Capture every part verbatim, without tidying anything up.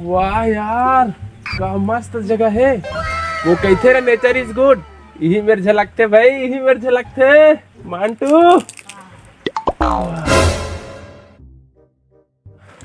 वाह यार, का मस्त जगह हे। वो कहिथे रे, nature is good। इही मेर झलकथे भाई, इही मेर झलकथे। मांटू।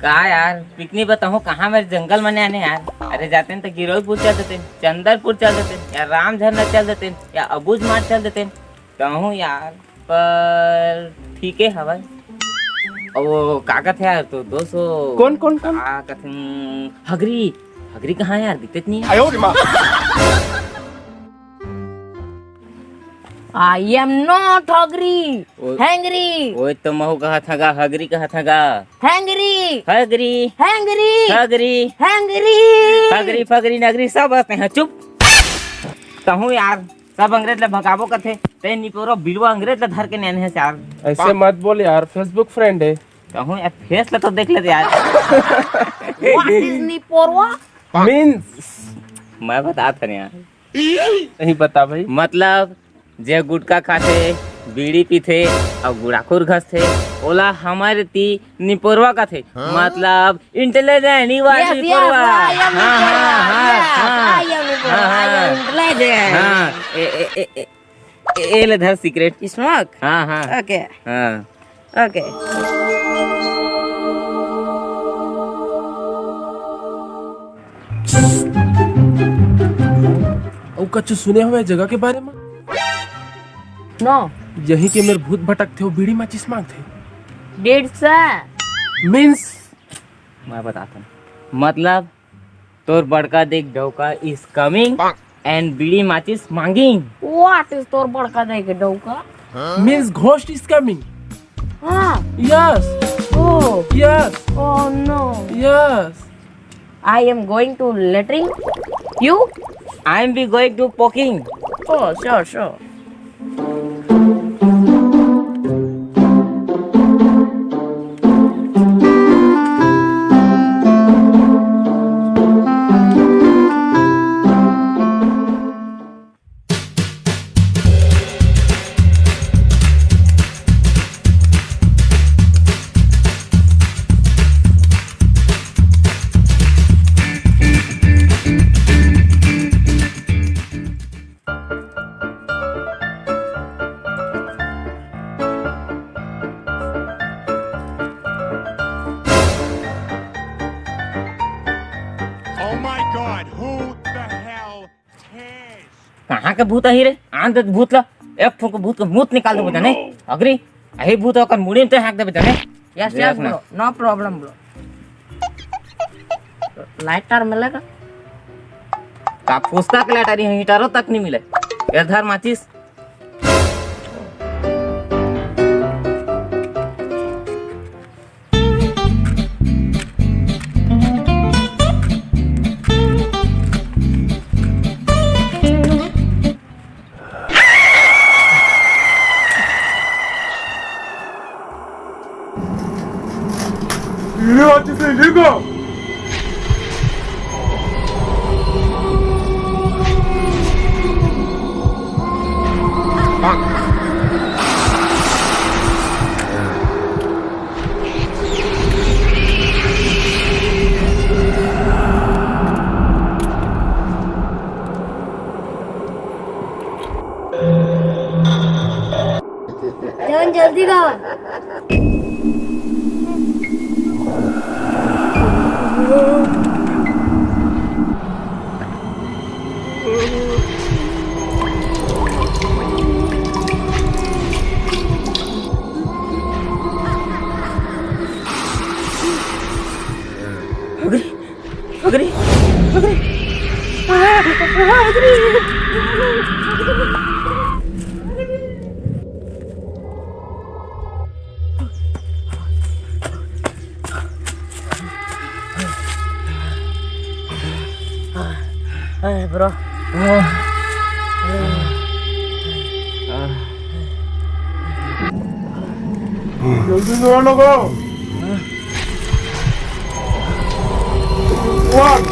का यार, पिकनिक बताहूँ कहाँ मेर जंगल मने आने यार। अरे जातेन त गिरोईपुर चल देतेन, चंदरपुर चल देतेन, या राम झरना चल देतेन, या अबूझमाड़ चल देतेन। कहूँ यार, पर ठीके हवय। ओ, का कथे यार तो दोस्त हो? कौन, कौन, कौन? का कथे? हगरी, हगरी कहाँ हे यार? दिखते नहीं है। I am not hungry, ओ, hungry। ओए तो महू कहा था गा, हगरी कहा था गा। Hungry। Hagari. Hungry। Hagari. Hungry। Hagari, फगरी, नगरी सब हंसते हैं। चुप। कहूँ यार, सब अंग्रेज ला भगाबो कथे, ते निपोरो बिलवा अंग्रेज ला धर के नेने हे यार। ऐसे मत बोल यार, Facebook friend है। कहूँ यार, face ला तो देख लेते यार। What is निपोरवा? Means। मैं बता था यार। नहीं बता भाई। मतलब, जे गुटखा खाथे, बीड़ी पीथे अउ गुड़ाखुर घसथे, ओला हमर ती निपोरवा कथे। हाँ? मतलब, intelligent, you are Yes, yes, निपोरवा। I am हाँ, निपोरवा। हाँ, हाँ, Yes, हाँ। I am निपोरवा। हाँ, I am हाँ। Intelligent। हाँ, ए, ए, ए, ए, ए, ए ले धर सिगरेट। Smoke? हाँ, हाँ। Okay। हाँ। Okay। अउ कछु सुने हवय जगह के बारे म? No। यही के मेर भूत भटकथे, वो बीड़ी माचिस मांगथे। डेढ़ सौ। Means? मैं बताता हूँ। मतलब, तोर बड़का देख डौका is coming and बीड़ी माचिस मांगिंग। What is तोर बड़का देख डौका? Means ghost is coming। हाँ। Yes। Oh। Yes। Oh no। Yes। I am going to latrine। You? I am be going to poking। Oh, sure, sure। Oh my God, who the hell cares? कहाँ के भूत आही रे? आन दे भूत ला। एक ठोक भूत के मूत निकाल देबो जाने। अगरी, अही भूत ओकर मुड़ी में ते हाँक देबे जाने। Yes, yes, देखना। Bro, no problem, bro। Lighter मिलेगा? का फुसका के lighter, ये heater तक नहीं मिले। ये धर माचिस। जौन जल्दी गावा। अगरी, अगरी, अगरी। Hey, bro। जल्दी जोर लगाओ। One।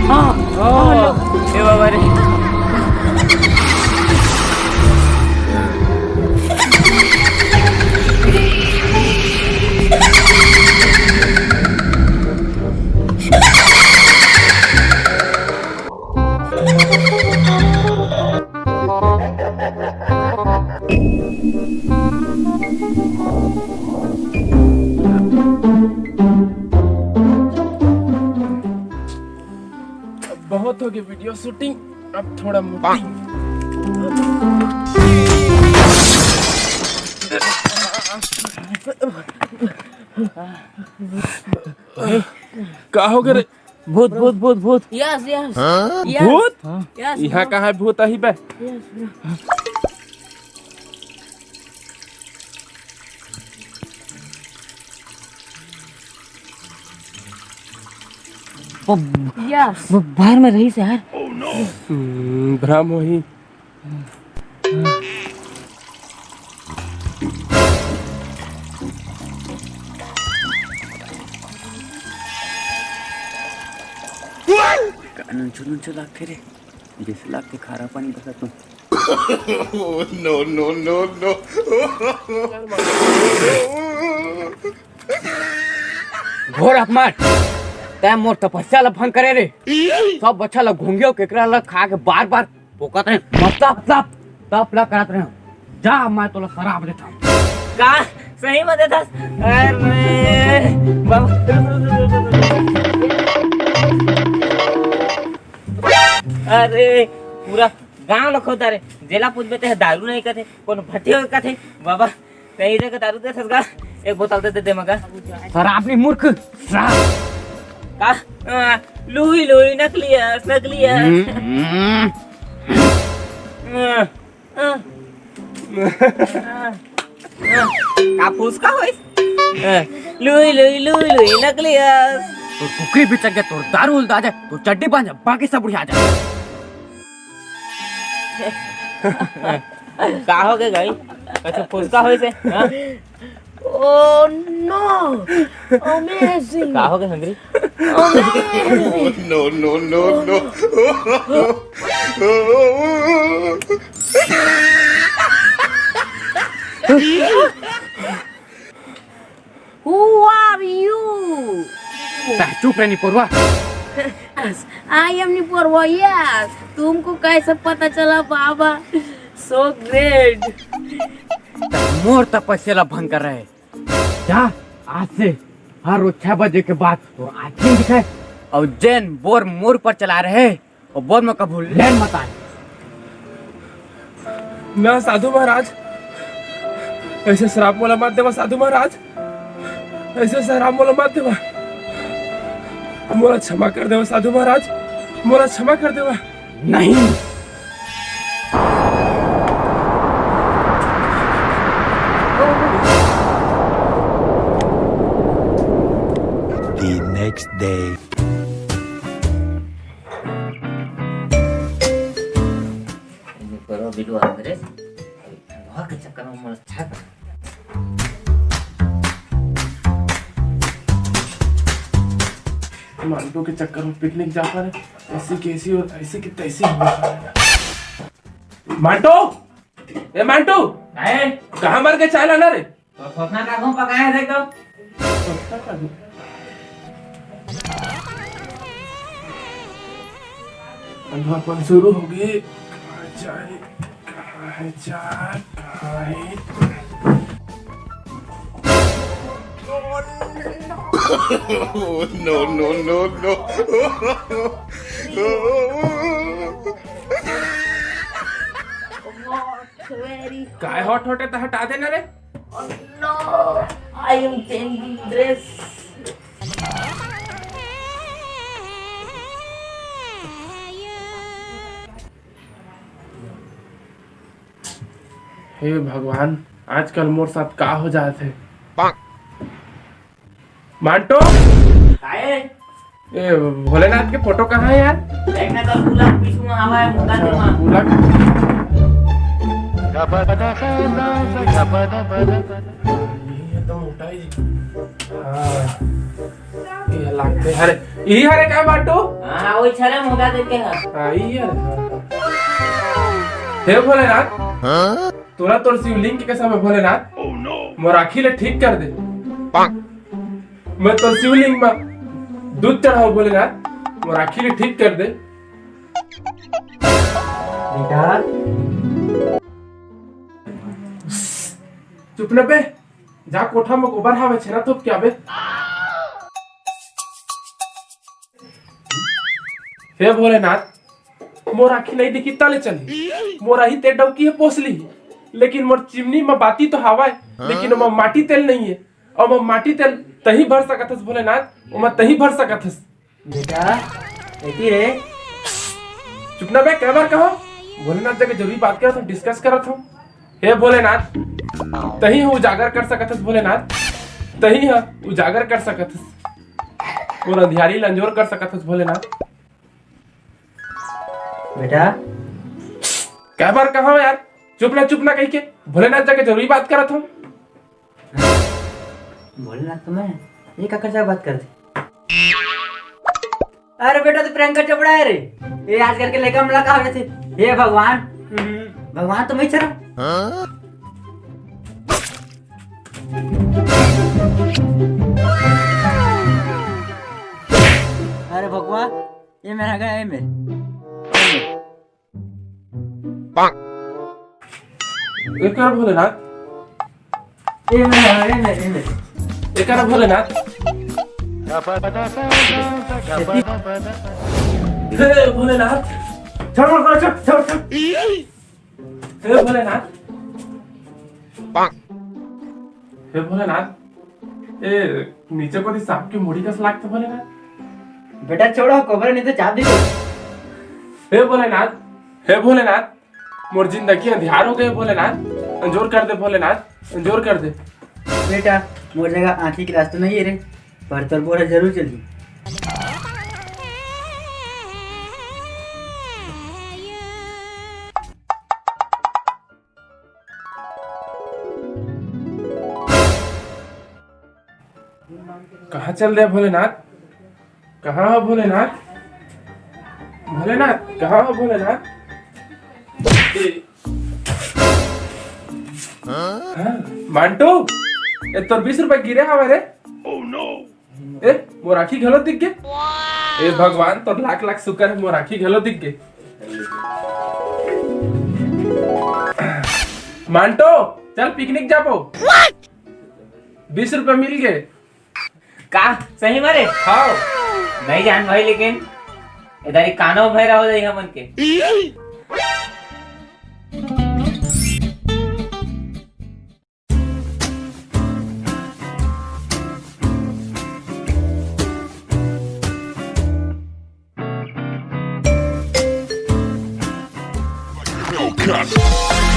हाँ, हाँ, हाँ। ए बाबा रे। बहुत हो गई वीडियो शूटिंग, अब थोड़ा मूटिंग। का हो गए रे? भूत, भूत, भूत, भूत। Yes, yes. हाँ? यस। भूत? यस, यहाँ ब्रो। कहाँ है भूत? अही बे। Yes, bro. वो यस। वो बाहर में रही से यार। हम्म, भ्रम होही। का नंचू नंचू लागथे रे, जैसे लागथे खारा पानी बहत हो। No, no, no, no। घोर अपमान, तैं मोर तपस्या ला भंग करे रे। सब बच्चा ला घोंघियो केकरा ला खा के बार बार पोकत रहे, मतलब तप तप ला करत रहे। जा, मैं तोला शराप देता हूँ। का सही में देथस? अरे बाबा। अरे पूरा गांव ल खोदा रे, जेला पूछबे ते दारू नहीं कथे, कोनो भट्टी हो कथे। बाबा, कहीं रे के दारू दे ससगा, एक बोतल दे दे, दे मगा। शराब नहीं मूर्ख, शराब। का? आ, लुई लुई नकली अस, नकली अस। हम्म, हम्म। आ, आ, आ, का फुसका होइस? आ, लुई लुई लुई लुई नकली अस। तोर कुकरी बिचक गया, तोर दारू उलदा जाए, तोर चड्डी बांध जा, बाकी सब उड़िया जाए। का हो गए गाई? कछु फुसका होइस हे? हाँ? Oh no! Amazing! का हो गए Hungary? Amazing! No, no, no, no। Who are you? ता चुप रे निपोरवा। Yes, I am निपोरवा, yes। तुमको कैसे पता चला बाबा? So great। ता मोर तपस्या ला भंग कर रहे। जा, आज से हर रोज छह बजे के बाद तोर आँखी दिखाए, और जेन बोर मोर पर चला रहे, वो बोर में कभू लेन मत आए। ना साधु महाराज, ऐसे श्राप मोला मत देवा साधु महाराज, ऐसे श्राप मोला मत देवा, मोला क्षमा कर देवा साधु महाराज, मोला क्षमा कर देवा। नहीं। The next day। करो वीडियो अंग्रेज, वहाँ के चक्कर में मोला छा कर। मांटू के चक्कर में पिकनिक जाता रहे, ऐसी कैसी और ऐसी की तैसी हो। मांटू, ए मांटू, काहे? कहाँ मर के चाय लाना रे? तो सोचना का घूम पकाए देख तो। अंधापन शुरू हो गए। कहाँ जाए, कहाँ है चाय, कहाँ है? No, no, no, no। Very काय hot hot है तो हटा देना रे। No, I am changing dress। हे भगवान, आजकल मोर साथ का हो जात हे? मांटो? काहे? ए, भोलेनाथ के फोटो कहाँ है यार? देख ना, तो पूरा पीछू में आवा है, मुंडा के माँ। पूरा। ये तो मोटा ही। हाँ। ये लागते। अरे, यही हरे का मांटो? हाँ, वही छरे मुंडा देखे हैं। हाँ, यही हरे। हे भोलेनाथ। हाँ? तोला तोर शिवलिंग के कसम है भोलेनाथ, मोर आँखी ले ठीक कर दे। मैं तोर शिवलिंग में दूध चढ़ाऊँ भोलेनाथ, मोर आँखी ले ठीक कर दे। बेटा, चुप न बे, जा कोठा म गोबर हावे, छेना थोप के आबे। हे भोलेनाथ, मोर आँखी नइ दिखी त ले चलही, मोर आही ते डौकी हे पोसली, लेकिन मोर चिमनी म बाती तो हावय, लेकिन ओमा माटी तेल नइ हे। अउ ओमा माटी तेल तही भर सकत हस भोलेनाथ, ओमा तही भर सकत हस। बेटा, एती रे। चुप ना बे, कै बार कहा? भोलेनाथ जगह जरूरी बात करत हूँ, डिस्कस करत हूँ। हे भोलेनाथ, तही ह उजागर कर सकत हस भोलेनाथ, तही ह उजागर कर सकत हस, मोर अंधियारी ल अंजोर कर सकत हस भोलेनाथ। बेटा। कै बार कहा यार, चुप ना, चुप ना कही के, भोलेनाथ जगह जरूरी बात करत हूँ। भोलेनाथ तो मैं, ये काकर से बात करथे? अरे बेटा, तू प्रियंका चोपड़ा है रे। ये आजकल के लइका मन ला का होथे? हे भगवान, हम्म, भगवान तो मैं चला। अरे भगवान, ये मेरा गया, ये मेरे। एकर भोलेनाथ। ए में, ए में, ए में। एकर भोलेनाथ। हे भोलेनाथ। छोड़, छोड़, छोड़, छोड़, छोड़। हे भोलेनाथ। हे भोलेनाथ। ए, नीचे कोती सांप के मुड़ी कस लागथे भोलेनाथ। बेटा छोड़ो, कोबरा नहीं तो चाप दी। हे भोलेनाथ, हे भोलेनाथ, मोर जिंदगी अंधियार हो गए भोलेनाथ, अंजोर कर दे भोलेनाथ, अंजोर कर दे। बेटा, मोर जगह आँखी के रास्ता नहीं है रे, पर तोर बोरा जरूर चलही। कहाँ चल दे भोलेनाथ? कहाँ हो भोलेनाथ? भोलेनाथ, कहाँ हो भोलेनाथ? ए, हाँ, मांटू, ए तोर बीस रुपए गिरे हवे रे। ए, मोर आँखी घलो दिख गे। ए भगवान, तोर लाख लाख शुक्र है, मोर आँखी घलो दिख गे। मांटो, चल पिकनिक जाबो। बीस रुपए मिल गे। का सही में रे? हाँ। नहीं जान भाई, लेकिन इधर ही कानो भैरा हो जाई हमन के। Hellcat.